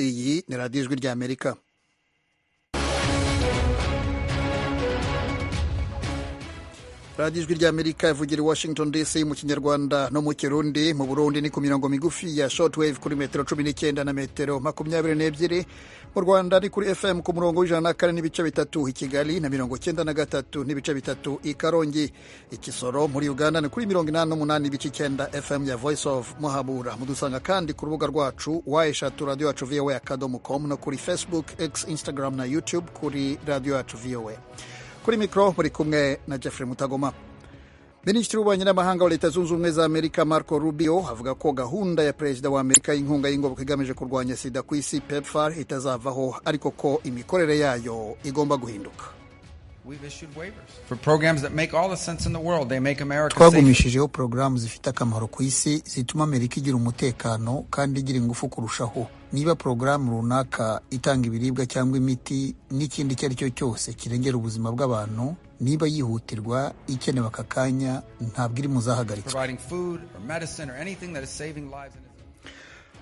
Iyi ni Radiyo Ijwi ry'Amerika. Radiyo Ijwi ry'Amerika ivugira i Washington DC mu Kinyarwanda no mu Kirundi. Mu Burundi ni ku mirongo migufi ya shortwave kuri metero 19 na metero 22. Mu Rwanda ni kuri FM ku murongo w'104.3 i Kigali na 93.3 i Karongi. I Kisoro muri Uganda ni kuri 88.9 FM ya Voice of Muhabura. Mudusanga kandi ku rubuga rwacu w radiyo yacu voa.com no kuri Facebook, X, Instagram na YouTube kuri Radiyo Yacu VOA. Kuri mikoro muri kumwe na Jeffrey Mutagoma. Minisitiri w'ububanyi n'amahanga wa Leta Zunze Ubumwe za Amerika Marco Rubio avuga ko gahunda ya perezida wa Amerika y'inkunga y'ingoboka igamije kurwanya sida ku isi PEPFAR itazavaho, ariko ko imikorere yayo igomba guhinduka. Twagumishijeho porogaramu zifite akamaro ku isi zituma Amerika igira umutekano kandi igira ingufu kurushaho. Niba porogaramu runaka itanga ibiribwa cyangwa imiti n'ikindi icyo ari cyo cyose kirengera ubuzima bw'abantu, niba yihutirwa ikenewe aka kanya, ntabwo iri mu zahagaritswe.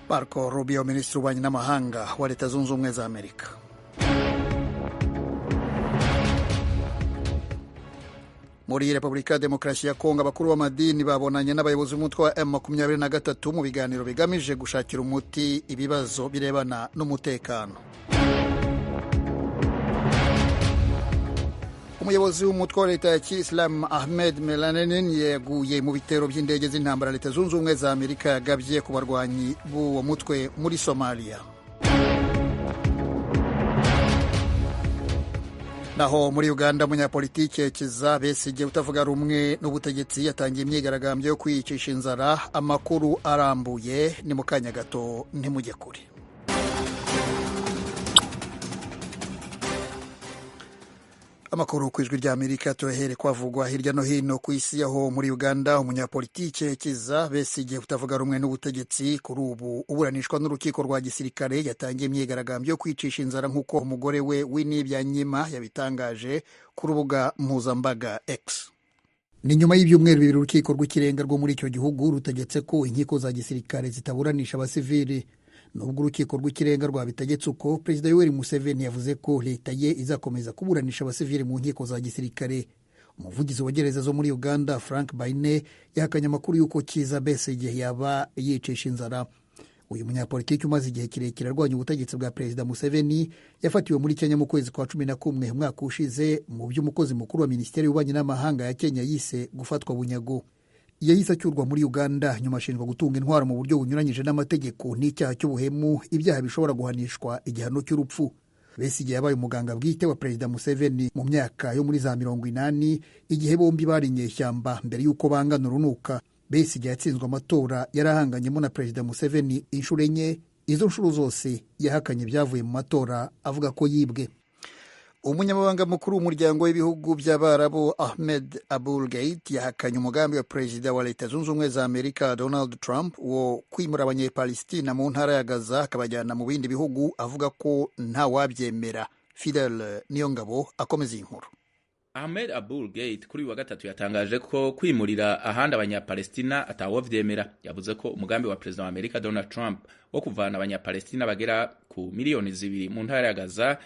Marco Rubio, minisitiri w'ububanyi n'amahanga wa Leta Zunze Ubumwe za Amerika. Muri Repubulika ya Demokarasi ya Kongo, abakuru b'amadini babonanye n'abayobozi b'umutwe wa M23 mu biganiro bigamije gushakira umuti ibibazo birebana n'umutekano. Umuyobozi w'umutwe wa leta ya Kiislamu Ahmed Melanenin yaguye mu bitero by'indege z'intambara Leta Zunze Ubumwe za Amerika yagabye ku barwanyi b'uwo mutwe muri Somalia. Naho muri Uganda, umunyapolitike Kizza Besigye utavuga rumwe n'ubutegetsi yatangiye imyigaragambyo yo kwiyicisha inzara. Amakuru arambuye ni mu kanya gato, ntimujye kure. Amakuru ku Ijwi ry'Amerika tuyahere kwavugwa hirya no hino ku isi. Aho muri Uganda, umunyapolitike Kizza Besigye utavuga rumwe n'ubutegetsi kuri ubu uburanishwa n'urukiko rwa gisirikare yatangiye imyigaragambyo yo kwicisha inzara, nk'uko umugore we Winnie Byanyima yabitangaje ku rubuga mpuzambaga X. Ni nyuma y'ibyumweru 2 urukiko rw'ikirenga rwo muri icyo gihugu rutegetse ko inkiko za gisirikare zitaburanisha abasivili. Nubwo urukiko rw'ikirenga rwabitegetse uko, Perezida Yoweri Museveni yavuze ko leta ye izakomeza kuburanisha abasivili mu nkiko za gisirikare. Umuvugizi wa gereza zo muri Uganda Frank Baine yahakanye amakuru y'uko Kizza Besigye yaba yicisha inzara. Uyu munyapolitiki umaze igihe kirekire arwanya ubutegetsi bwa Perezida Museveni yafatiwe muri Kenya mu kwezi kwa 11 umwaka ushize, mu by'umukozi mukuru wa Minisiteri y'Ububanyi n'Amahanga ya Kenya yise gufatwa bunyago. Yahise acyurwa muri Uganda nyuma ashinjwa gutunga intwaro mu buryo bunyuranyije n'amategeko n'icyaha cy'ubuhemu, ibyaha bishobora guhanishwa igihano cy'urupfu. Besigye yabaye umuganga bwite wa Perezida Museveni mu myaka yo muri za 80, igihe bombi bari inyeshyamba mbere y'uko bangana urunuka. Besigye yatsinzwe amatora yari ahanganyemo na Perezida Museveni inshuro 4. Izo nshuro zose yahakanye ibyavuye mu matora avuga ko yibwe. Umunyamabanga mukuru w'umuryango w'ibihugu by'Abarabu Ahmed Abul Gheit yahakanye umugambi wa perezida wa Leta Zunze Ubumwe za Amerika Donald Trump wo kwimura Abanyepalestina mu ntara ya Gaza akabajyana mu bindi bihugu, avuga ko ntawabyemera. Fidel Niyongabo akomeza iyi nkuru. Ahmed Abul Gheit kuri wa gatatu yatangaje ko kwimurira ahandi Abanyapalestina atawovyemera. Yavuze ko umugambi wa perezida wa Amerika Donald Trump wo kuvana Abanyapalestina bagera ku miliyoni 2 mu ntara ya Gaza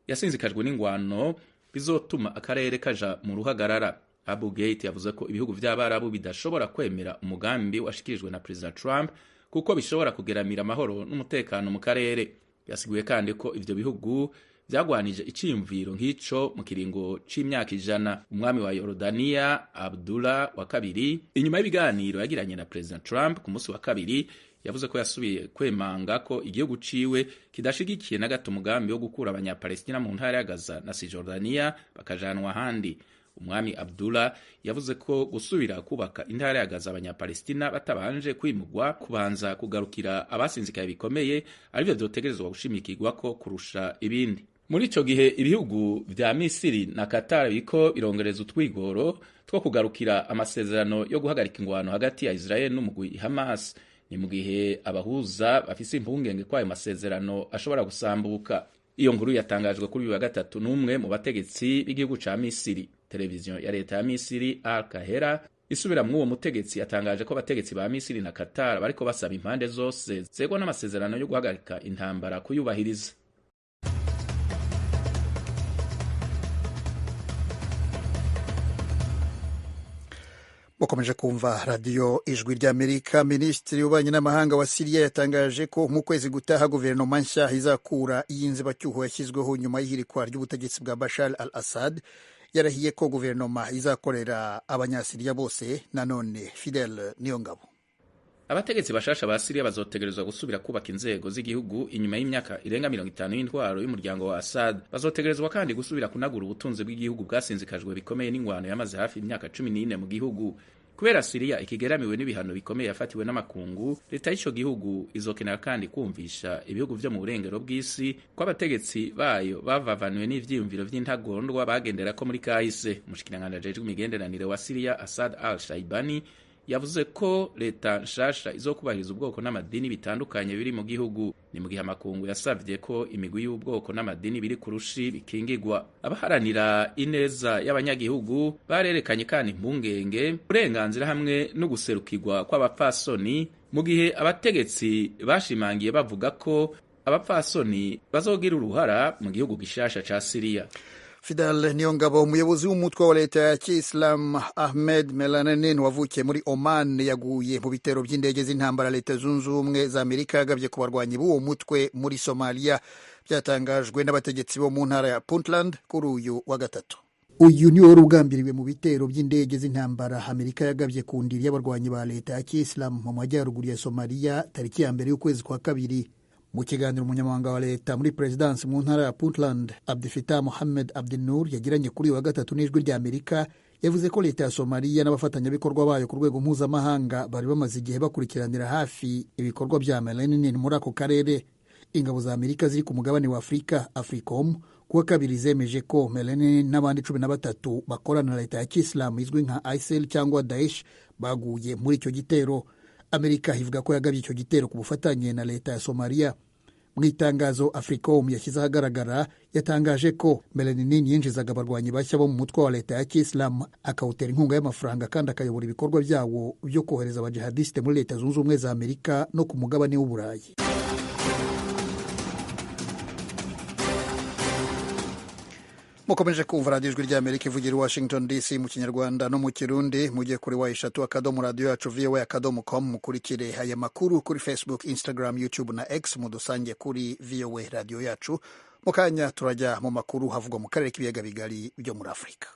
yasinzikajwe n'ingwano bizotuma akarere kaja mu ruhagarara. Abu Gate yavuze ko ibihugu vy'Abarabu bidashobora kwemera umugambi washikirijwe na Perezida Trump kuko bishobora kugeramira amahoro n'umutekano mu karere. Yasiguye kandi ko ivyo bihugu vyagwanije iciyumviro nk'ico mu kiringo c'imyaka 100. Umwami wa Yorodaniya Abdullah wa kabiri, inyuma y'ibiganiro yagiranye na Perezida Trump ku munsi wa kabiri, yavuze ko yasubiye kwemanga ko igihugu ciwe kidashigikiye na gato umugambi wo gukura Abanyapalestina mu ntara ya Gaza na Cisjordania bakajanwa ahandi. Umwami Abdullah yavuze ko gusubira kubaka intara ya Gaza Abanyapalestina batabanje kwimugwa, kubanza kugarukira abasinzikaye bikomeye, arivyo vyotegerezwa gushimikirwako kurusha ibindi. Muri ico gihe ibihugu vya Misiri na Qatar biriko birongereza utwigoro two kugarukira amasezerano yo guhagarika ingwano hagati ya Israel n'umugwi Hamas. Ni mu gihe abahuza bafise impungenge ko ayo masezerano ashobora gusambuka. Iyo nkuru yatangajwe kuri uyu wa gatatu n'umwe mu bategetsi b'igihugu ca Misiri. Televiziyo ya leta ya Misiri Al Kahera Isubira mw'uwo mutegetsi yatangaje ko abategetsi ba Misiri na Qatar bariko basaba impande zose zegwa n'amasezerano yo guhagarika intambara kuyubahiriza. Mukomeje kumva radiyo Ijwi ry'Amerika. Minisitiri w'ububanyi n'amahanga wa Siriya yatangaje ko mu kwezi gutaha guverinoma nshya izakura iy'inzibacyuho yashyizweho nyuma y'ihirikwa ry'ubutegetsi bwa Bashar al Assad. Yarahiye ko guverinoma izakorera Abanyasiriya bose. Nanone Fidel Niyongabo. Abategetsi bashasha ba Siriya bazotegerezwa gusubira kubaka inzego z'igihugu inyuma y'imyaka irenga 50 y'intwaro y'umuryango wa Assad. Bazotegerezwa kandi gusubira kunagura ubutunzi bw'igihugu bwasinzikajwe bikomeye n'ingwano yamaze hafi imyaka 14 mu gihugu. Kubera Siriya ikigeramiwe n'ibihano bikomeye yafatiwe n'amakungu, leta y'ico gihugu izokenera kandi kumvisha ibihugu vyo mu burengero bw'isi ko abategetsi bayo bavavanuwe n'ivyiyumviro vy'intagondwa bagenderako muri kahise. Umushikiranganji ajejwe imigenderanire wa Siriya, Assad al-Shaibani, yavuze ko leta nshasha izokubahiriza ubwoko n'amadini bitandukanye biri mu gihugu. Ni mu gihe amakungu yasavye ko imigwi y'ubwoko n'amadini biri kurushi bikingigwa. Abaharanira ineza y'abanyagihugu barerekanye kandi impungenge uburenganzira hamwe no guserukirwa kw'abapfasoni, mu gihe abategetsi bashimangiye bavuga ko abapfasoni bazogira uruhara mu gihugu gishasha ca Siriya. Fidel Niyongabo. Umuyobozi w'umutwe wa leta ya Kiislamu Ahmed Melanenin wavukiye muri Oman yaguye mu bitero by'indege z'intambara Leta Zunze Ubumwe za Amerika yagabye ku barwanyi b'uwo mutwe muri Somalia. Byatangajwe n'abategetsi bo mu ntara ya Puntland kuri uyu wa gatatu. Uyu ni wari ugambiriwe mu bitero by'indege z'intambara Amerika yagabye ku ndiri y'abarwanyi ba leta ya Kiislamu mu majyaruguru ya Somalia tariki ya 1 y'ukwezi kwa kabiri. Mu kiganiro umunyamabanga wa leta muri perezidansi mu ntara ya Puntland, Abdifitah Mohamed Abdinur, yagiranye kuri uyu wa gatatu n'Ijwi rya Amerika, yavuze ko leta ya Somaliya n'abafatanyabikorwa bayo ku rwego mpuzamahanga bari bamaze igihe bakurikiranira hafi ibikorwa bya Melanin muri ako karere. Ingabo za Amerika ziri ku mugabane wa Afurika, AFRICOM, kuwa kabiri zemeje ko Melanin n'abandi 13 bakorana na leta ya Kisilamu izwi nka ISIL cyangwa Daesh baguye muri icyo gitero. Amerika ivuga ko yagabye icyo gitero ku bufatanye na leta ya Somalia. Mu itangazo AFRICOM yashyize ahagaragara, yatangaje ko Melanin yinjizaga abarwanyi bashya bo mu mutwe wa leta ya Kisilamu, akawutera inkunga y'amafaranga kandi akayobora ibikorwa byawo byo kohereza abajihadisite muri Leta Zunze Ubumwe za Amerika no ku mugabane w'Uburayi. Mukomeje kumva radiyo Ijwi ry'Amerika ivugira i Washington DC mu Kinyarwanda no mu Kirundi. Mujye kuri www.radioyacu.voa.com mukurikire aya makuru kuri Facebook, Instagram, YouTube na X, mudusange kuri VOA radiyo yacu. Mu kanya turajya mu makuru havugwa mu karere k'ibiyaga bigari byo muri Afurika.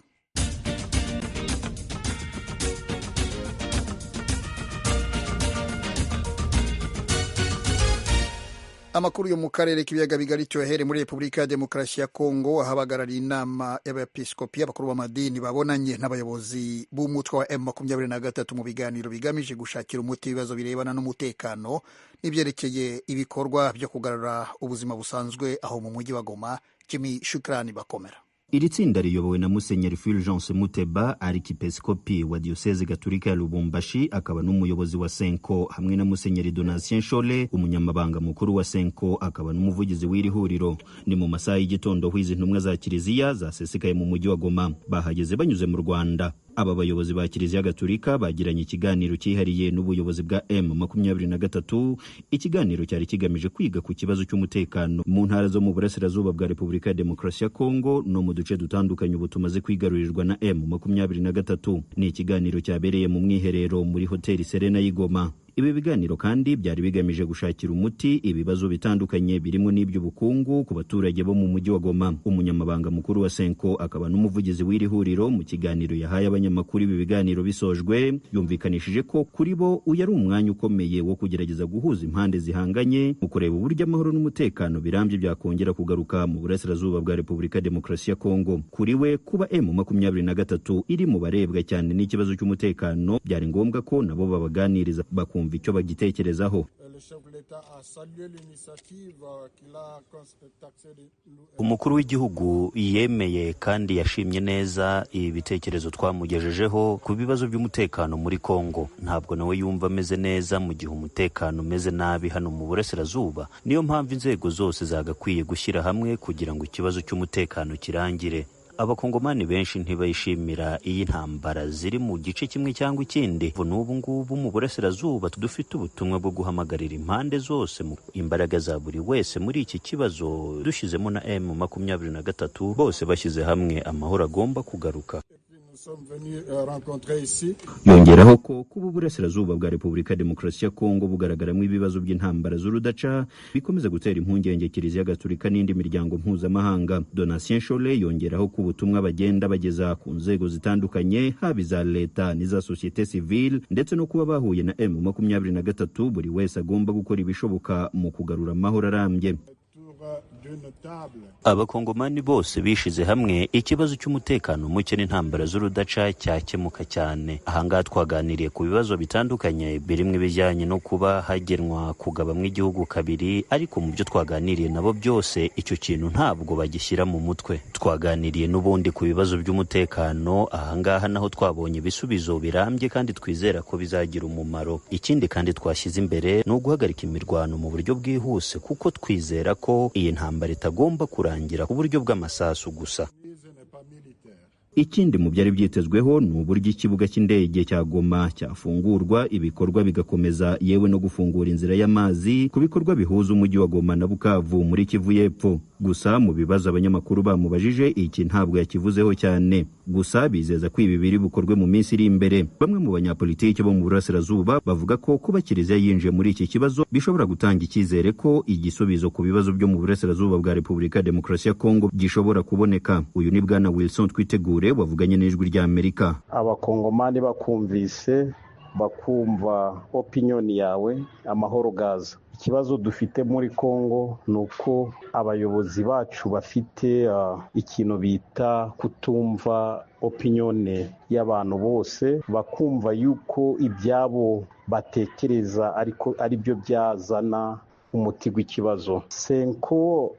Amakuru yo mu karere k'ibiyaga bigari cyohere muri Repubulika ya Demokarasi ya Kongo, ahabagarariye inama y'abepiskopi, abakuru b'amadini babonanye n'abayobozi b'umutwe wa M23 mu biganiro bigamije gushakira umuti ibibazo birebana n'umutekano n'ibyerekeye ibikorwa byo kugarura ubuzima busanzwe aho mu mujyi wa Goma. Jimmy Shukrani bakomera. Iri tsinda riyobowe na Musenyeri Fulgence Muteba, arkipiskopi wa Diyoseze Gatulika ya Lubumbashi, akaba n'umuyobozi wa Senko, hamwe na Musenyeri Donatien Shole, umunyamabanga mukuru wa Senko, akaba n'umuvugizi w'iri huriro. Ni mu masaha y'igitondo aho izi ntumwa za kiliziya zasesekaye mu mujyi wa Goma. Bahageze banyuze mu Rwanda. Aba bayobozi ba Kiliziya Gatulika bagiranye ikiganiro cyihariye n'ubuyobozi bwa M23. Ikiganiro cyari kigamije kwiga ku kibazo cy'umutekano mu ntara zo mu burasirazuba bwa Repubulika ya Demokarasi ya Kongo no mu duce dutandukanye ubu tumaze kwigarurirwa na M23. Ni ikiganiro cyabereye mu mwiherero muri Hoteli Serena y'Igoma. Ibi biganiro kandi byari bigamije gushakira umuti ibibazo bitandukanye birimo n'iby'ubukungu ku baturage bo mu mujyi wa Goma. Umunyamabanga mukuru wa Senko akaba n'umuvugizi w'iri huriro, mu kiganiro yahaye abanyamakuru ibi biganiro bisojwe, yumvikanishije ko kuri bo uyu ari umwanya ukomeye wo kugerageza guhuza impande zihanganye mu kureba uburyo amahoro n'umutekano birambye byakongera kugaruka mu burasirazuba bwa Repubulika Demokarasi ya Kongo. Kuri we, kuba M23 iri mu barebwa cyane n'ikibazo cy'umutekano, byari ngombwa ko nabo babaganiriza bakumva icyo bagitekerezaho. Umukuru w'igihugu yemeye kandi yashimye neza ibi bitekerezo twamugejejeho ku bibazo by'umutekano muri Kongo. Ntabwo nawe yumva ameze neza mu gihe umutekano umeze nabi hano mu burasirazuba. Niyo mpamvu inzego zose zagakwiye gushyira hamwe kugira ngo ikibazo cy'umutekano kirangire. Abakongomani benshi ntibayishimira iyi ntambara ziri mu gice kimwe cyangwa ikindi. N'ubu ngubu mu burasirazuba dufite ubutumwa bwo guhamagarira impande zose mu imbaraga za buri wese muri iki kibazo, dushyizemo na M23, bose bashyize hamwe amahoro agomba kugaruka. Yongeraho ko kuba uburasirazuba bwa Repubulika ya Demokarasi ya Kongo bugaragaramo ibibazo by'intambara z'urudaca bikomeza gutera impungenge Kiliziya Gatolika n'indi miryango mpuzamahanga. Donatien Shole yongeraho ko ubutumwa bagenda bageza ku nzego zitandukanye, haba iza leta n'iza sosiyete sivile, ndetse no kuba bahuye na M23, buri wese agomba gukora ibishoboka mu kugarura amahoro arambye. Abakongomani bose bishize hamwe, ikibazo cy'umutekano muke n'intambara z'urudaca cyakemuka cyane. Ahangaha twaganiriye ku bibazo bitandukanye birimo ibijyanye no kuba hagenwa kugabamwa igihugu kabiri, ariko mu byo twaganiriye nabo byose icyo kintu ntabwo bagishyira mu mutwe. Twaganiriye n'ubundi ku bibazo by'umutekano, ahangaha naho twabonye ibisubizo birambye kandi twizera ko bizagira umumaro. Ikindi kandi twashyize imbere ni uguhagarika imirwano mu buryo bwihuse, kuko twizera ko iyi ntambara itagomba kurangira ku buryo bw'amasasu gusa. Ikindi mu byari byitezweho ni uburyo ikibuga cy'indege cya Goma cyafungurwa, ibikorwa bigakomeza, yewe no gufungura inzira y'amazi ku bikorwa bihuza umujyi wa Goma na Bukavu muri Kivu y'Epfo. Gusa mu bibazo abanyamakuru bamubajije, iki ntabwo yakivuzeho cyane, gusa bizeza ko ibi biri bukorwe mu minsi iri imbere. Bamwe mu banyapolitiki bo mu burasirazuba bavuga ko kuba Kiliziya yinjiye muri iki kibazo bishobora gutanga icyizere ko igisubizo ku bibazo byo mu burasirazuba bwa Repubulika ya Demokarasi ya Kongo gishobora kuboneka. Uyu ni Bwana Wilson Twitegure wavuganye n'Ijwi rya Amerika. Abakongomani bakumvise, bakumva opinion yawe, amahoro gaza. Ikibazo dufite muri Kongo ni uko abayobozi bacu bafite ikintu bita kutumva opinion y'abantu bose, bakumva yuko ibyabo batekereza ariko aribyo byazana umuti w'ikibazo. Senko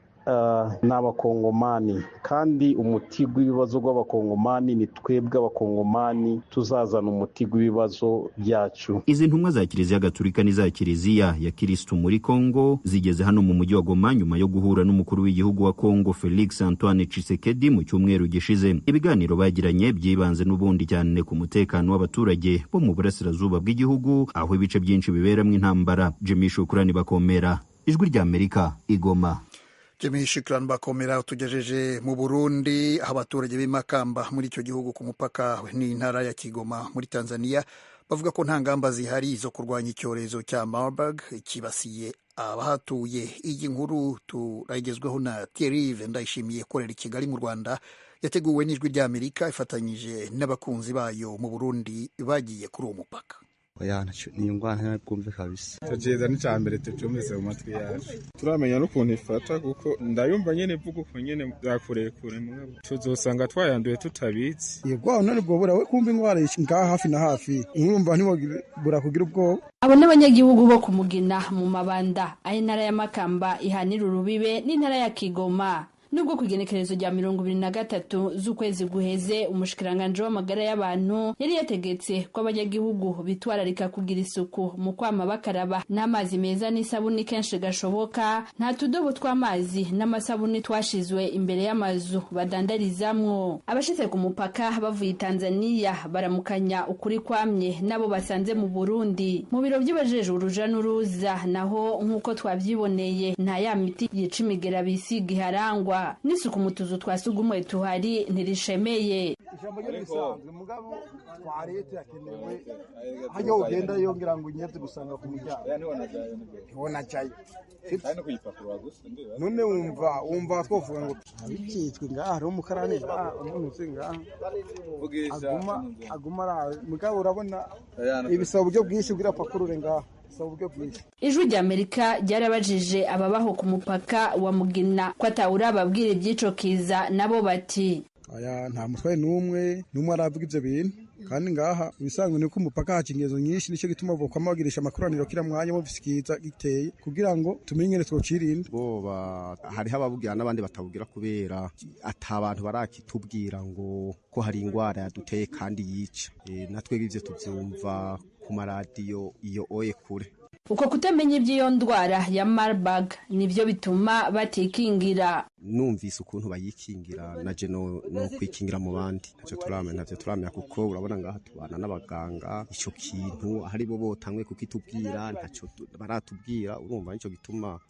ni abakongomani, kandi umuti w'ibibazo rw'abakongomani ni twebwe abakongomani tuzazana umuti w'ibibazo byacu. Izi ntumwa za Kiliziya Gatolika n'iza Kiliziya ya Kirisitu muri Kongo zigeze hano mu mujyi wa Goma nyuma yo guhura n'umukuru w'igihugu wa Kongo Felix Antoine Tshisekedi mu cyumweru gishize. Ibiganiro bagiranye byibanze n'ubundi cyane ku mutekano w'abaturage bo mu burasirazuba bw'igihugu, aho ibice byinshi biberamo intambara. Jimmy Shukrani Bakomera, Ijwi rya Amerika, Igoma. Jimmy Shukran Bakomera utugejeje mu Burundi, aho abaturage b'imakamba muri icyo gihugu ku mupaka n'intara ya Kigoma muri Tanzania bavuga ko nta ngamba zihari zo kurwanya icyorezo cya Marburg kibasiye abahatuye. Iyi nkuru turayigezweho na Thierry Ndayishimiye ukorera i Kigali mu Rwanda, yateguwe n'Ijwi rya Amerika ifatanyije n'abakunzi bayo mu Burundi bagiye kuri uwo mupaka. Oya, ni ingwara ntabwumve kabisa. Tuciza ni cambere tucumvise mu matwi yacu. Turamenya n'ukuntu ifata, kuko ndayumva nyene ivuga uko nyene byakurekure, mugabo tuzosanga twayanduye tutabizi. Yego, none ubwo bura we kumva ingwara ngaha hafi na hafi, urumva ntibura kugira ubwoba. Abo n'abanyagihugu bo kumugina mu Mabanda, aho intara ya Makamba ihanira urubibe n'intara ya Kigoma. Nubwo kugenekerezo rya 23 z'ukwezi guheze umushikiranganje w'amagara y'abantu yari yategetse ko abanyagihugu bitwararika kugira isuku mu kwama bakaraba n'amazi meza n'isabuni kenshi gashoboka, nta tudobo tw'amazi n'amasabuni twashizwe imbere y'amazu badandarizamwo. Abashitse ku mupaka bavuye Tanzania baramukanya ukuri kwamye nabo basanze mu Burundi. Mu biro by'abajeje uruja n'uruza naho nk'uko twavyiboneye, nta ya miti yica imigera bisiga iharangwa, n'isuku mu tuzu twa sugumwe tuhari ntirishemeye. Ijambo ryo risanzwe mugabo twarete yakenewe hajya ugenda yongera ngo unyeze gusanga ku muryango ntibona jayo none wumva twovuga ngo abikitswe ngaha hariho umukarani umuntu uzi ngaha aguma araho mugabo urabona ibisaba uburyo bwinshi bwira pakurure ngaha. Ijwi rya Amerika ryarabajije ababaho ku mupaka wa Mugina ko atawurababwira iby'ico kiza, nabo bati aya nta mutwaye n'umwe aravuga ivyo bintu, kandi ngaha ibisanzwe ni ko umupaka haca ingezo nyinshi, nicyo gituma bokwama bagirisha amakoraniro kira mwanya bumvise ikiza giteye kugira ngo tumenye ingene twocirinda. Boba hariho ababugira n'abandi batabugira kubera ata bantu barakitubwira ngo ko hari ingwara yaduteye kandi yica. Natwe ivyo tuvyumva ku maradiyo iyo oye kure. Uko kutamenya iby'iyo ndwara ya Marburg nivyo bituma batikingira. Numvise ukuntu bayikingira na je no kwikingira mu bandi, ntacyo turamenya, ntavyo turamenya, kuko urabona ngaha tubana n'abaganga, ico kintu ahari bo botangwe kukitubwira ntaco baratubwira. Urumva nico gituma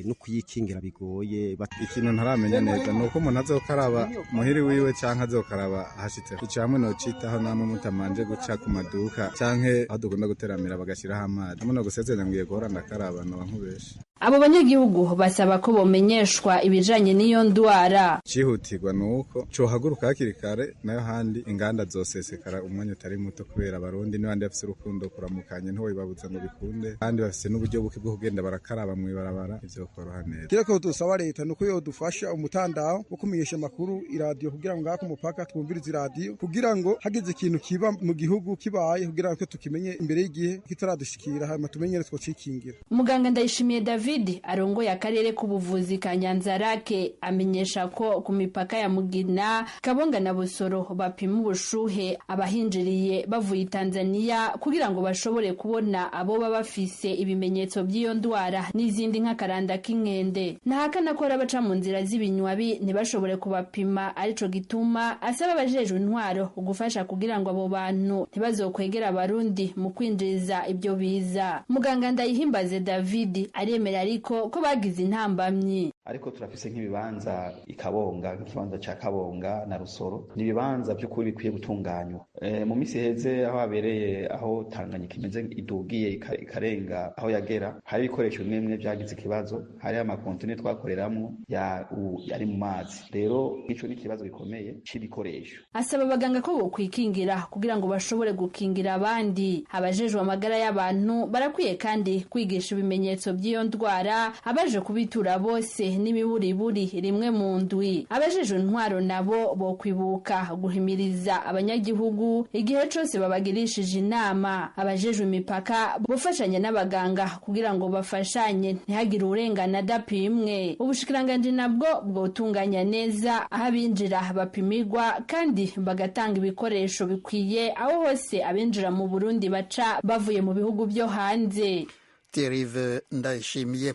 no kuyikingira bigoye. Ikintu ntaramenya neza ni uko umuntu azokaraba muhiri wiwe canke azokaraba ahashitse. Ico hamwe nocitaho namwe mutamanje guca ku maduka canke aho dukunda guteramira bagashiraho amazi, hamwe no gusezeranya ngiye guhora ndakaraba noba nkubeshe. Abo banyagihugu basaba ko bomenyeshwa ibijanye n'iyo ndwara. Cihutirwa nuko cohaguruka hakiri kare, nayo handi inganda zosesekara umwanya utari muto, kubera abarundi n'abandi bafise urukundo kuramukanya ntiwobibabuza ngo bikunde, kandi bafise n'uburyo buke bwo kugenda barakaraba mw'ibarabara, ivyo koroha neza. Kireko dusaba leta nuko yodufasha umutandao wo kumenyesha amakuru iradiyo, kugira ngo ngaha ku mupaka twumvirize iradiyo, kugira ngo hagize ikintu kiba mu gihugu kibaye, kugira ngo tukimenye imbere y'igihe kitaradushikira, hanyuma tumenyere twocikingira. Muganga Ndayishimiye David arongoye akarere k'ubuvuzi ka Nyanzarake amenyesha ko ku mipaka ya Mugina, Kabonga na Busoro bapima ubushuhe abahinjiriye bavuye Tanzania kugira ngo bashobore kubona abo baba bafise ibimenyetso by'iyo ndwara n'izindi nk'akaranda k'inkende. Ntahakana ko abaca mu nzira z'ibinywabi ntibashobore kubapima, arico gituma asaba abajejwe intwaro gufasha kugira ngo abo bantu ntibazokwegera abarundi mu kwinjiza ibyo biza. Muganga Ndayihimbaze David aremera ariko ko bagize intambamyi. Ariko turafise nk'ibibanza ikabonga, nk'ikibanza ca Kabonga na Rusoro, ni ibibanza by'ukuri bikwiye gutunganywa. Mu misi heze aho habereye aho Tanganyika imeze idugiye ikarenga aho yagera, hari ibikoresho bimwe bimwe vyagize ikibazo, hari amakontine twakoreramwo yari mu mazi. Rero ico ni ikibazo gikomeye c'ibikoresho. Asaba abaganga ko bokwikingira kugira ngo bashobore gukingira abandi. Abajejwe amagara y'abantu barakwiye kandi kwigisha ibimenyetso by'iyo ndwara abaje kubitura bose n'imiburiburi rimwe mu ndwi. Abajejwe intwaro nabo bokwibuka guhimiriza abanyagihugu igihe cose babagirishije inama. Abajejwe imipaka bofashanya n'abaganga kugira ngo bafashanye ntihagire urengana adapimwe. Ubushikiranganji nabwo bwotunganya neza aho abinjira bapimirwa kandi bagatanga ibikoresho bikwiye aho hose abinjira mu Burundi baca bavuye mu bihugu byo hanze. Thierry Ndayishimiye.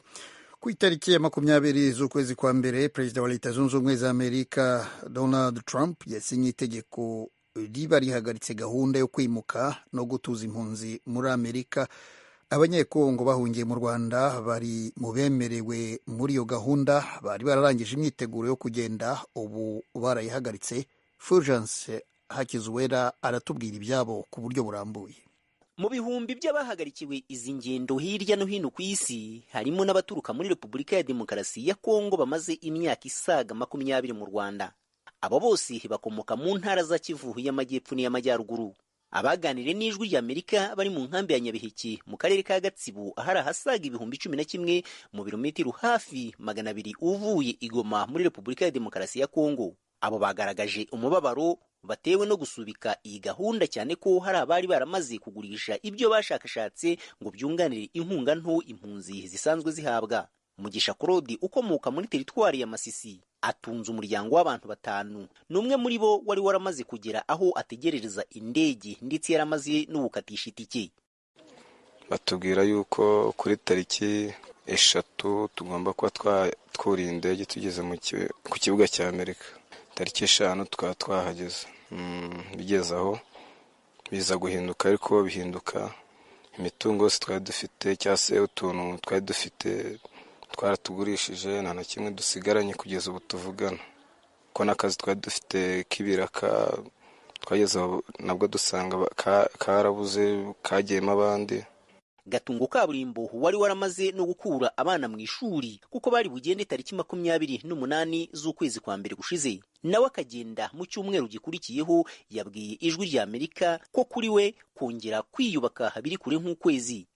Ku itariki ya 20 z'ukwezi kwa mbere, perezida wa Leta Zunze Ubumwe za Amerika Donald Trump yasinye itegeko riba rihagaritse gahunda yo kwimuka no gutuza impunzi muri Amerika. Abanyekongo bahungiye mu Rwanda bari mu bemerewe muri iyo gahunda, bari bararangije imyiteguro yo kugenda, ubu barayihagaritse. Fulgence Hakizuwera aratubwira ibyabo ku buryo burambuye. Mu bihumbi by'abahagarikiwe izi ngendo hirya no hino ku isi harimo n'abaturuka muri Repubulika ya Demokarasi ya Kongo bamaze imyaka isaga 20 mu Rwanda. Abo bose bakomoka mu ntara za Kivu y'Amajyepfo n'iy'Amajyaruguru. Abaganiriye n'Ijwi ry'Amerika bari mu nkambi ya Nyabiheke mu karere ka Gatsibo, ahari ahasaga 11,000 mu birometero hafi 200 uvuye i Goma muri Repubulika ya Demokarasi ya Kongo. Abo bagaragaje umubabaro batewe no gusubika iyi gahunda, cyane ko hari abari baramaze kugurisha ibyo bashakashatse ngo byunganire inkunga nto impunzi zisanzwe zihabwa. Mugisha Claude ukomoka muri teritwari ya Masisi atunze umuryango w'abantu 5, n'umwe muri bo wari waramaze kugera aho ategerereza indege ndetse yaramaze no gukatisha itike. Batubwira yuko kuri tariki 3 tugomba kuba twuriye indege tugeze ku kibuga cya Amerika. Tariki 5 tukaba twahageze. Bigeze aho biza guhinduka, ariko bihinduka imitungo yose twari dufite cyangwa se utuntu twari dufite twaratugurishije, nta na kimwe dusigaranye kugeza ubu tuvugana. Ko n'akazi twari dufite k'ibiraka twageze aho nabwo dusanga karabuze, kagiyemo abandi. Gatungo kaburimbo wari waramaze no gukura abana mu ishuri kuko bari bugende tariki 28 z'ukwezi kwa mbere gushize, nawe akagenda mu cyumweru gikurikiyeho. Yabwiye Ijwi rya Amerika ko kuri we kongera kwiyubaka biri kure nk'ukwezi.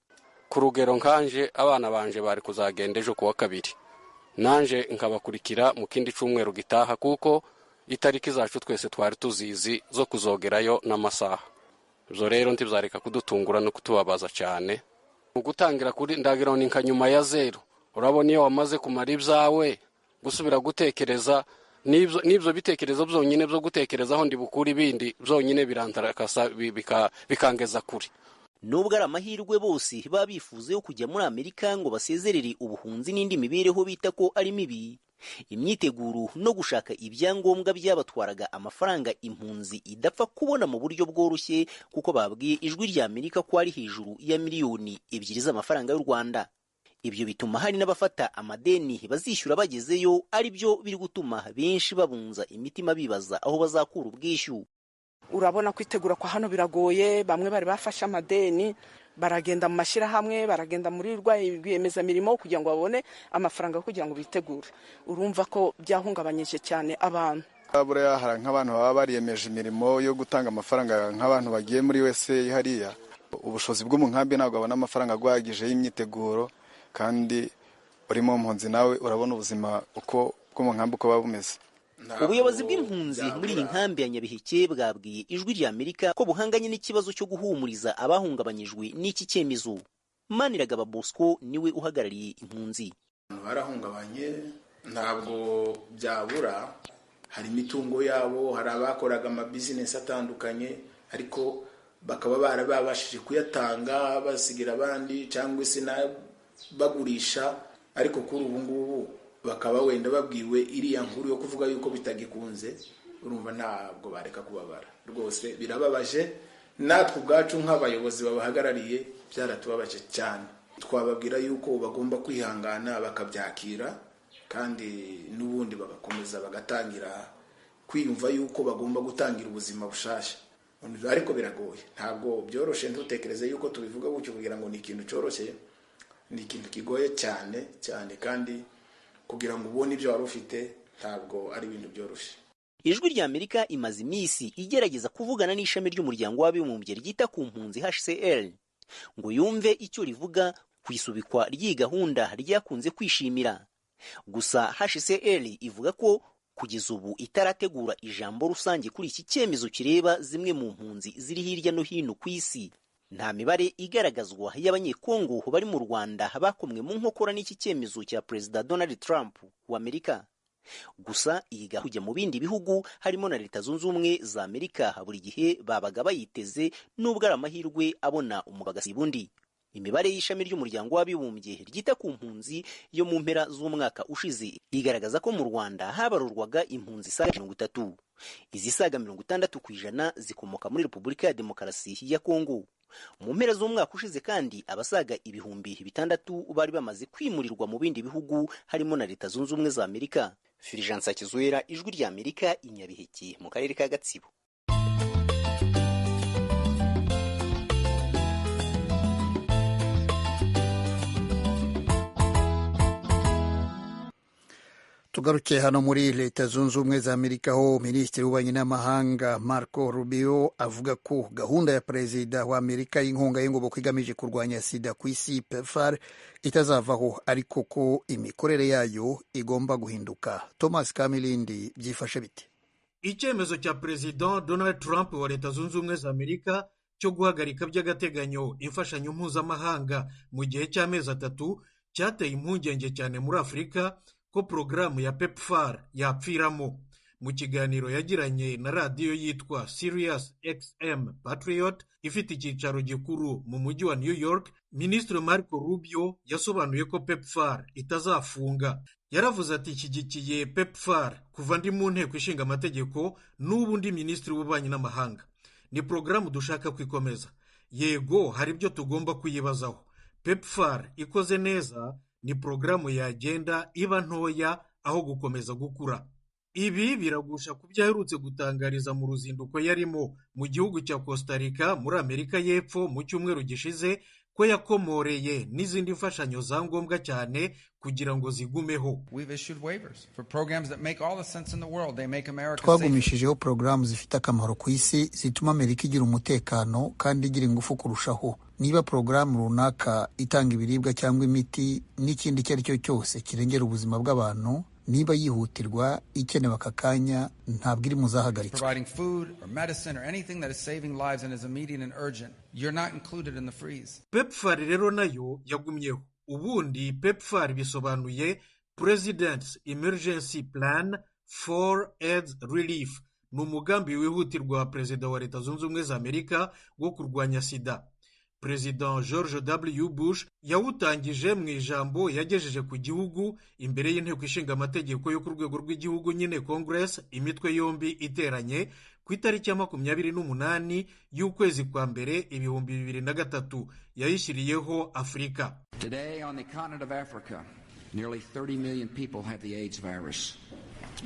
Ku rugero nkanje abana banje bari kuzagenda ejo kuwa kabiri, nanje nkabakurikira mu kindi cyumweru gitaha, kuko itariki zacu twese twari tuzizi zo kuzogerayo n'amasaha. Ibyo rero ntibizareka kudutungura no kutubabaza cyane. Mu gutangira kuri ndagira ni nka nyuma ya zero, urabona iyo wamaze kumara ibyawe gusubira gutekereza n'ibyo bitekerezo byonyine byo gutekerezaho ndi bukure ibindi byonyine birantarakasa bikangeza kure. Nubwo ari amahirwe bose baba bifuza yo kujya muri Amerika ngo basezerere ubuhunzi n'indi mibereho bita ko ari mibi, Imyiteguro no gushaka ibyangombwa byabatwaraga amafaranga impunzi idapfa kubona mu buryo bworoshye, kuko babwiye Ijwi rya Amerika ko ari hejuru ya 2 miliyoni z'amafaranga y'u Rwanda. Ibyo bituma hari n'abafata amadeni bazishyura bagezeyo, ari byo biri gutuma benshi babunza imitima bibaza aho bazakura ubwishyu. Urabona, kwitegura kwa hano biragoye. Bamwe bari bafashe amadeni, baragenda mu mashyirahamwe, baragenda muri rwiyemezamirimo kugira ngo babone amafaranga yo kugira ngo bitegure. Urumva ko byahungabanyije cyane abantu. Buriya hari nk'abantu baba bariyemeje imirimo yo gutanga amafaranga, nk'abantu bagiye muri wese hariya. Ubushobozi bwo mu nkambi, ntabwo babona amafaranga ahagije y'imyiteguro, kandi uri mu mpunzi nawe urabona ubuzima uko bwo mu nkambi uko buba bumeze. Ubuyobozi bw'impunzi muri iyi nkambi ya Nyabiheke bwabwiye Ijwi rya Amerika ko buhanganye n'ikibazo cyo guhumuriza abahungabanyijwe n'iki cyemezo. Maniragaba Bosco niwe uhagarariye impunzi. Barahungabanye, ntabwo byabura. Hari imitungo yabo, hari abakoraga amabizinesi atandukanye, ariko bakaba barabashije kuyatanga basigira abandi cyangwa se bagurisha, ariko kuri ubu ngubu bakaba wenda babwiwe iriya nkuru yo kuvuga yuko bitagikunze. Urumva ntabwo bareka kubabara rwose, birababaje. Natwe ubwacu nk'abayobozi babahagarariye byaratubabaje cyane. Twababwira yuko bagomba kwihangana bakabyakira, kandi n'ubundi bagakomeza bagatangira kwiyumva yuko bagomba gutangira ubuzima bushasha, ariko biragoye, ntabwo byoroshye. Ntutekereze yuko tubivuga gutyo kugira ngo ni ikintu cyoroshye. Ni ikintu kigoye cyane cyane, kandi kugira ngo ubone ibyo wari ufite ntabwo ari ibintu byoroshye. Ijwi rya Amerika imaze iminsi igerageza kuvugana n'ishami ry'Umuryango w'Abibumbye ryita ku mpunzi, HCR, ngo yumve icyo rivuga ku isubikwa ry'iyi gahunda ryakunze kwishimira. Gusa HCR ivuga ko kugeza ubu itarategura ijambo rusange kuri iki cyemezo kireba zimwe mu mpunzi ziri hirya no hino ku isi. Nta mibare igaragazwa y'Abanyekongo bari mu Rwanda bakomwe mu nkokora n'iki cyemezo cya Perezida Donald Trump wa Amerika. Gusa iyi kujya mu bindi bihugu harimo na Leta Zunze Ubumwe za Amerika buri gihe babaga bayiteze, nubwo ari amahirwe abona umugagasiba undi. Imibare y'ishami ry'Umuryango w'Abibumbye ryita ku mpunzi yo mu mpera z'umwaka ushize igaragaza ko mu Rwanda habarurwaga impunzi isaga 30. Izisaga 60% zikomoka muri Repubulika ya Demokarasi ya Kongo. Mu mpera z'umwaka ushize kandi abasaga 6000 bari bamaze kwimurirwa mu bindi bihugu harimo na Leta Zunze Ubumwe za Amerika. Filijansa Kizuera, Ijwi rya Amerika, i Nyabiheke mu karere ka Gatsibo. Tugaruke hano muri Leta Zunze Ubumwe za Amerika, aho minisitiri w'ububanyi n'amahanga Marco Rubio avuga ko gahunda ya perezida wa Amerika y'inkunga y'ingoboka igamije kurwanya sida ku isi, PEPFAR, itazavaho, ariko ko imikorere yayo igomba guhinduka. Thomas Kamilindi, byifashe bite? Icyemezo cya Perezida Donald Trump wa Leta Zunze Ubumwe za Amerika cyo guhagarika by'agateganyo imfashanyo mpuzamahanga mu gihe cy'amezi 3 cyateye impungenge cyane muri Afurika ko porogaramu ya PEPFAR yapfiramo. Mu kiganiro yagiranye na radiyo yitwa Sirius XM Patriot ifite icyicaro gikuru mu mujyi wa New York, Minisitiri Marco Rubio yasobanuye ko PEPFAR itazafunga. Yaravuze ati: "Ishyigikiye PEPFAR kuva ndi mu Nteko Ishinga Amategeko, n'ubu ndi minisitiri w'ububanyi n'amahanga. Ni porogaramu dushaka kwikomeza. Yego, hari ibyo tugomba kuyibazaho. PEPFAR ikoze neza ni porogaramu yagenda iba ntoya aho gukomeza gukura." Ibi biragusha ku byo aherutse gutangariza mu ruzinduko yarimo mu gihugu cya Costa Rica muri Amerika y'Epfo mu cyumweru gishize, ko yakomoreye n'izindi mfashanyo za ngombwa cyane kugira ngo zigumeho. Twagumishijeho porogaramu zifite akamaro ku isi, zituma Amerika igira umutekano kandi igira ingufu kurushaho. Niba porogaramu runaka itanga ibiribwa cyangwa imiti n'ikindi icyo ari cyo cyose kirengera ubuzima bw'abantu, niba yihutirwa, ikenewe aka kanya, ntabwo iri mu zahagaritswe. PEPFAR rero nayo yagumyeho. Ubundi PEPFAR bisobanuye President's Emergency Plan for AIDS Relief, ni umugambi wihutirwa wa perezida wa Leta Zunze Ubumwe za Amerika wo kurwanya sida. Perezida George W Bush yawutangije mu ijambo yagejeje ku gihugu imbere y'inteko ishinga amategeko yo ku rwego rw'igihugu nyine Congress, imitwe yombi iteranye ku itariki ya 28 y'ukwezi kwa mbere 2003. Yayishyiriyeho Afurika. Today on the continent of Africa, nearly 30 million people have the AIDS virus,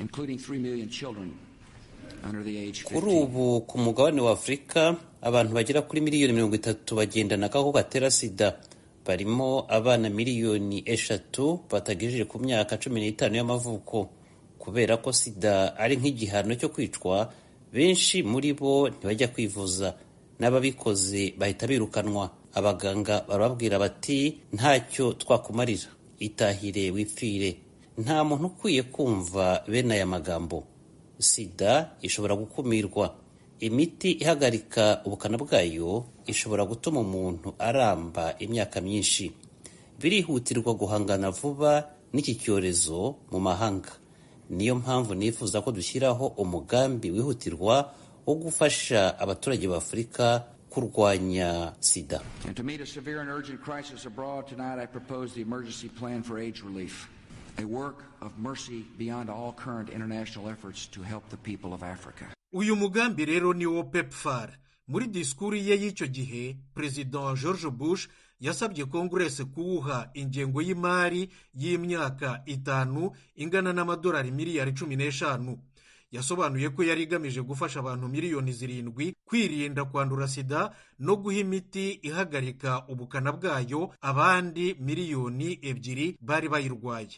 including 3 million children. Kuri ubu ku mugabane wa Afurika abantu bagera kuri miliyoni 30 bagendana agakoko gatera sida, barimo abana miliyoni 3 batagejeje ku myaka 15 y'amavuko. Kubera ko sida ari nk'igihano cyo kwicwa, benshi muri bo ntibajya kwivuza, n'ababikoze bahita birukanwa. Abaganga barababwira bati ntacyo twakumarira, itahire wipfire. Nta muntu ukwiye kumva bene aya magambo. Sida ishobora gukumirwa. Imiti ihagarika ubukana bwayo ishobora gutuma umuntu aramba imyaka myinshi. Birihutirwa guhangana vuba n'iki cyorezo mu mahanga. Niyo mpamvu nifuza ko dushyiraho umugambi wihutirwa wo gufasha abaturage ba Afurika kurwanya sida. And to meet a severe and urgent crisis abroad tonight, I propose the emergency plan for AIDS relief. A work of mercy beyond all current international efforts to help the people of Africa. Uyu mugambi rero ni wo PEPFAR. Muri disikuru ye y'icyo gihe, Perezida George Bush yasabye Congress kuwuha ingengo y'imari y'imyaka 5 ingana n'amadolari miliyari 15. Yasobanuye ko yari igamije gufasha abantu miliyoni 7 kwirinda kwandura sida no guha imiti ihagarika ubukana bwayo abandi miliyoni 2 bari bayirwaye.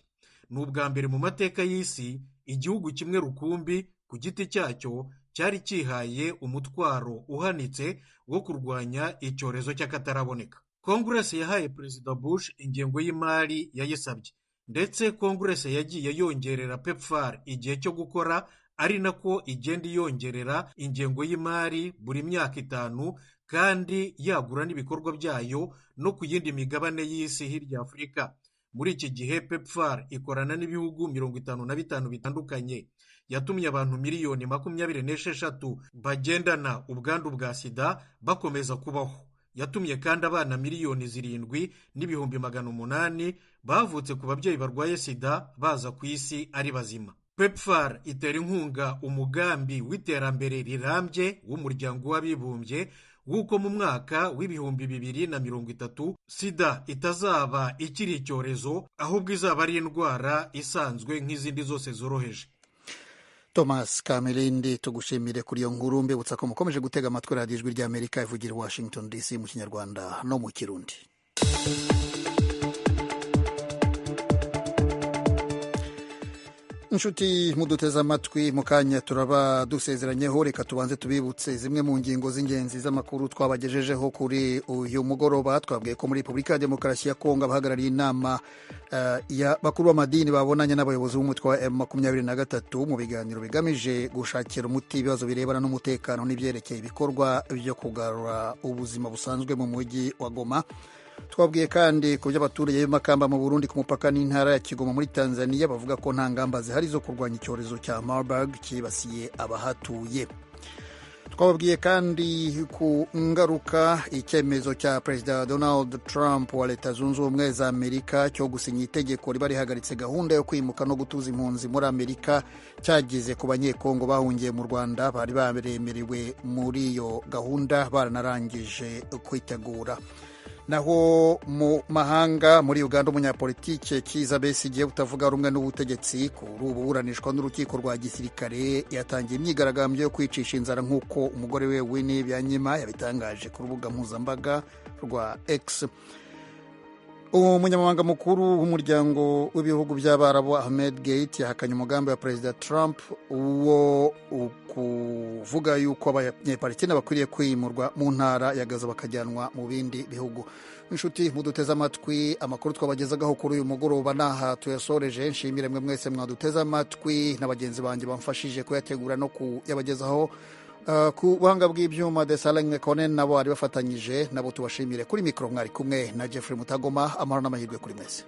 Ni ubwa mbere mu mateka y'isi igihugu kimwe rukumbi ku giti cyacyo cyari cyihaye umutwaro uhanitse wo kurwanya icyorezo cy'akataraboneka. Congress yahaye Perezida Bush ingengo y'imari yayisabye, ndetse Congress yagiye yongerera PEPFAR igihe cyo gukora, ari nako igenda yongerera ingengo y'imari buri myaka 5, kandi yagura n'ibikorwa byayo no ku yindi migabane y'isi hirya Afurika. Muri iki gihe PEPFAR ikorana n'ibihugu 55 bitandukanye. Yatumye abantu miliyoni 26 bagendana ubwandu bwa sida bakomeza kubaho. Yatumye kandi abana miliyoni 7 n'ibihumbi 800 bavutse ku babyeyi barwaye sida baza ku isi ari bazima. PEPFAR itera inkunga umugambi w'iterambere rirambye w'umuryango w'abibumbye w'uko mu mwaka w'2030 sida itazaba ikiri icyorezo, ahubwo izaba ari indwara isanzwe nk'izindi zose zoroheje. Thomas Kamirindi, tugushimire kuri iyo nkuru. Mbibutsa ko mukomeje gutega amatwi radiyo Ijwi ry'Amerika ivugira Washington DC mu Kinyarwanda no mu Kirundi. Inshuti muduteze amatwi, mu kanya turaba dusezeranyeho. Reka tubanze tubibutse zimwe mu ngingo z'ingenzi z'amakuru twabagejejeho kuri uyu mugoroba. Twabwiye ko muri Repubulika ya Demokarasi ya Kongo abahagarariye inama ya bakuru b'amadini babonanye n'abayobozi b'umutwe wa M23 mu biganiro bigamije gushakira umuti ibibazo birebana n'umutekano n'ibyerekeye ibikorwa byo kugarura ubuzima busanzwe mu mujyi wa Goma. Twabwiye kandi ku by'abaturage b'Imakamba mu Burundi ku mupaka n'intara ya Kigoma muri Tanzania bavuga ko nta ngamba zihari zo kurwanya icyorezo cya Marburg cyibasiye abahatuye. Twababwiye kandi ku ngaruka icyemezo cya Perezida Donald Trump wa Leta Zunze Ubumwe za Amerika cyo gusinya itegeko riba rihagaritse gahunda yo kwimuka no gutuza impunzi muri Amerika cyagize ku banyekongo bahungiye mu Rwanda bari baremerewe muri iyo gahunda baranarangije kwitegura. Naho mu mahanga, muri Uganda umunyapolitike Kizza Besigye utavuga rumwe n'ubutegetsi kuri ubu buranishwa n'urukiko rwa gisirikare yatangiye imyigaragambyo yo kwicisha inzara nk'uko umugore we Winnie Byanyima yabitangaje ku rubuga mpuzambaga rwa X. Umunyamabanga mukuru w'umuryango w'ibihugu by'Abarabu Ahmed Gate yahakanye umugambi wa Perezida Trump wo kuvuga yuko Abanyapalestina bakwiriye kwimurwa mu ntara ya Gaza bakajyanwa mu bindi bihugu. Inshuti muduteze amatwi, amakuru twabagezagaho kuri uyu mugoroba naha tuyasoreje. Nshimire mwe mwese mwaduteze amatwi na bagenzi banjye bamfashije kuyategura no kuyabagezaho. Ku buhanga bw'ibyuma de Saleng Konen nabo ari bafatanyije, nabo tubashimire. Kuri mikoro mwari kumwe na Jeffrey Mutagoma. Amahoro n'amahirwe kuri mwese.